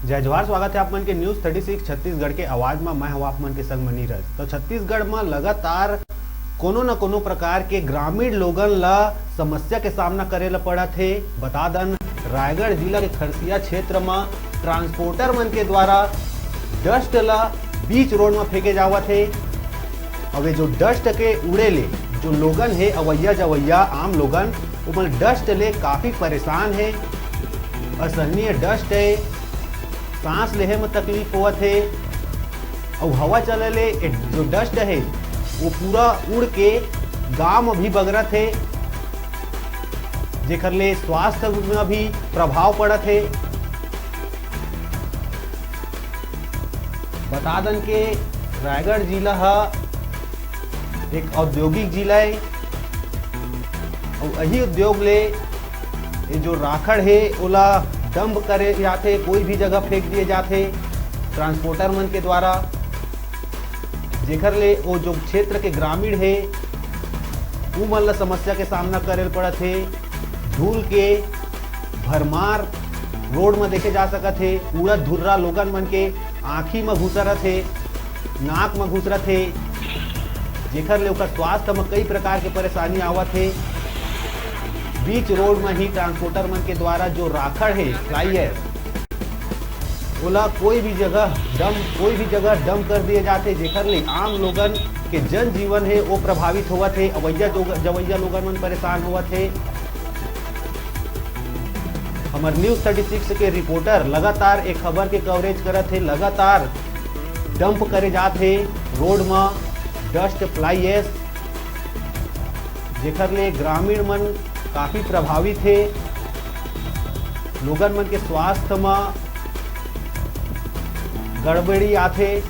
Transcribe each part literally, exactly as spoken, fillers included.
जय जोहार, स्वागत हे आप मन के News Thirty Six छत्तीसगढ़ के आवाज म। मैं हवं आप मन के संग म नीरज। तो छत्तीसगढ़ म लगातार कोनो न कोनो प्रकार के ग्रामीण लोगन ला समस्या के सामना करे ला पड़त हे। बता दन, रायगढ़ जिला के खरसिया क्षेत्र म ट्रांसपोर्टर मन के द्वारा डस्ट ला बीच रोड म फेंके जावत हे। अब ये जो डस्ट के उड़े ले जो लोगन हे, अवैया जवैया आम लोगन, ओमन डस्ट ले काफी परेशान हे। असहनीय डस्ट हे, सांस लेहे म तकलीफ होवत हे। अउ हवा चले ले ए जो डस्ट हे, वो पूरा उड़ के गांव म भी बगरत हे, जेकर ले स्वास्थ्य म भी प्रभाव पड़त हे। बता दन के रायगढ़ जिला ह एक औद्योगिक जिला हे, अउ यही उद्योग ले ये जो राखड़ हे, ओला डंप करे जाथे, कोई भी जगह फेंक दिए जाथे ट्रांसपोर्टर मन के द्वारा, जेकर ले वो जो क्षेत्र के ग्रामीण हे, उमन ला समस्या के सामना करे ल पड़त हे। धूल के भरमार रोड म देखे जा सकत हे। उड़त धुर्रा लोगन मन के आँखी म घुसरत हे, नाक म घुसरत हे, जेकर ले ओकर स्वास्थ्य म कई प्रकार के परेशानी आवत हे। बीच रोड म ही ट्रांसपोर्टर मन के द्वारा जो राखड़ हे, फ्लाई एश, ओला कोई भी जगह डंप, कोई भी जगह डंप कर दिए जाथे, जेकर ले आम लोगन के जनजीवन हे, वो प्रभावित होवत हे। अवैया जो, जवैया लोगन मन परेशान होवत हे। हमर News Thirty Six के रिपोर्टर लगातार एक खबर के कवरेज करत हे, लगातार डंप करे जात हे रोड म डस्ट, फ्लाई एश, जेकर ले ग्रामीण मन काफी प्रभावित हे। लोगन मन के स्वास्थ्य म गड़बड़ी आथे।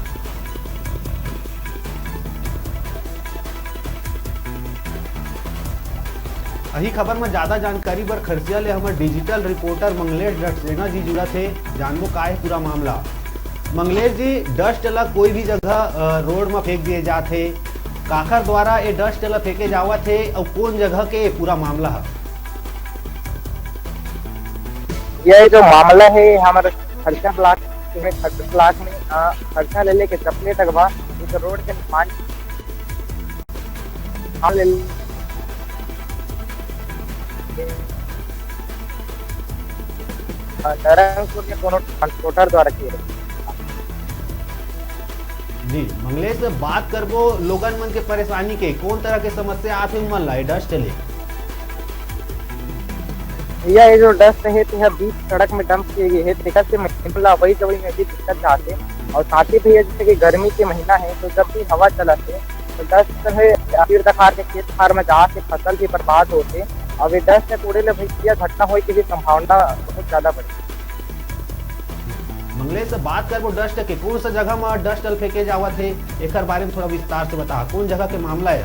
अही खबर म ज्यादा जानकारी बर खरसिया ले हमर डिजिटल रिपोर्टर मंगलेश डटसेना जी जुड़त हे। जानबो का हे पूरा मामला। मंगलेश जी, डस्ट ला कोई भी जगह, अ, रोड म फेंक दिए जात हे, काखर द्वारा ये डस्ट ला फेंके जावत हे अउ कोन जगह के पूरा मामला ह? ये जो मामला हे, हमर खरसिया ब्लॉक में, खरसिया ब्लॉक में, अ, खरसिया ले लेके चपले तक बा, एक रोड के निर्माण, हाँ, ले ले। अ, नरंगपुर के कोनो ट्रांसपोर्टर द्वारा किए। जी मंगलेश, बात करबो लोगन मन के परेशानी के, कोन तरह के समस्या आथे उमन ला ये डस्ट ले? भैया, ये जो डस्ट हे, तेहा बीच सड़क में डंप किए गए हे, तेकर से महिला अवई जवई में भी दिक्कत आथे। और साथ ही भैया, जैसे कि गर्मी के महीना हे, तो जब भी हवा चलत हे, तो डस्ट हे, तीर तखार के खेत खार में जाके फसल भी बर्बाद होथे। और ये डस्ट के उड़े ले भैया, घटना होए के भी संभावना बहुत ज्यादा बढ़े। मंगलेश, बात करबो डस्ट के, कौन सा जगह में डस्ट ल फेंके जावत हे, एकर बारे में थोड़ा विस्तार से बता, कौन जगह के मामला हे?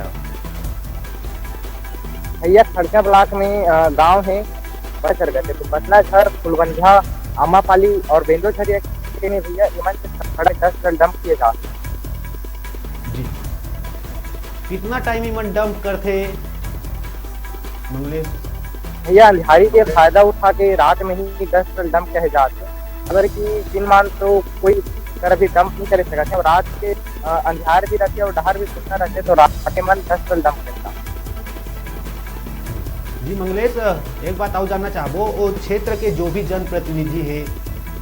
भैया, खड़का ब्लॉक में, अ, गांव हे, बसरगढ़, तो बसलाझर, फुलबंझा, आमापाली और बेंदोझरिया के में भैया, इमन से खड़ा डस्ट ल डंप किए जात हे। जी, कितना टाइम इमन डंप करथे मंगलेश? भैया, अंधियारी के फायदा उठा के रात में ही डस्ट ल डंप कहे जात हे। अगर कि दिन मान तो कोई तरह भी डंप नहीं करे सकत हे, और रात के, अ, अंधियार भी रहथे और डहर भी सुन्ना रहथे, तो रात में मन डस्ट ल डंप करता। जी मंगलेश, एक बात अउ जानना चाहबो, वो क्षेत्र के जो भी जनप्रतिनिधि हे,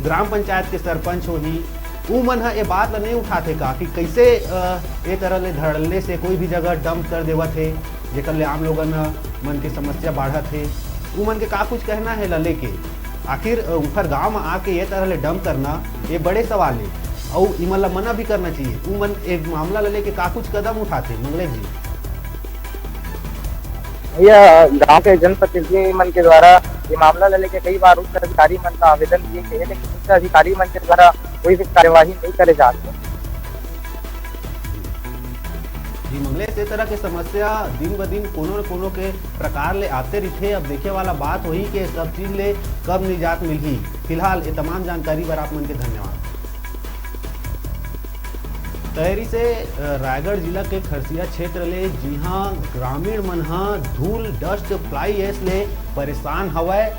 ग्राम पंचायत के सरपंच होही, उमन ह ये बात ल नहीं उठाथे का कि कैसे, अ, ये तरह ले धड़ल्ले से कोई भी जगह डंप कर देवत हे, जेकर ले आम लोगन ह, मन के समस्या बाढ़त हे? उमन के का कुछ कहना हे ला लेके? आखिर, अ, उखर गांव म आके ये तरह ले डंप करना, ये बड़े सवाल हे, अउ इमन ला मना भी करना चाहिए। उमन एक मामला ला लेके का कुछ कदम उठाथे, मंगलेश जी? भैया, गांव के जनप्रतिनिधि मन के द्वारा ये मामला ला लेके कई बार उच्च अधिकारी मन का आवेदन दिए गए हे, लेकिन उच्च अधिकारी मन के द्वारा कोई भी कार्यवाही नहीं करे जात हे। जी मंगलेश, ये तरह के समस्या दिन ब दिन कोनो न कोनो के प्रकार ले आते रहिथे। अब देखे वाला बात होही कि सब चीज ले कब निजात मिलही। फिलहाल ये तमाम जानकारी बर आप मन के धन्यवाद। तैरी से, अ, रायगढ़ जिला के खरसिया क्षेत्र ले, जिहां ग्रामीण मन ह धूल, डस्ट, फ्लाई एश ले परेशान हवय,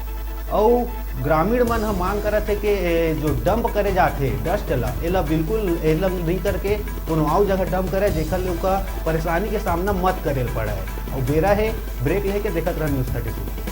अउ ग्रामीण मन ह मांग करत हे कि ए, जो डंप करे जाथे डस्ट ला, एला बिल्कुल एला नहीं करके कोनो अउ जगह डंप करे, जेकर ले ओका परेशानी के सामना मत करे पड़े। अउ बेरा हे ब्रेक लेके, देखत रह न्यूज़ थर्टी सिक्स।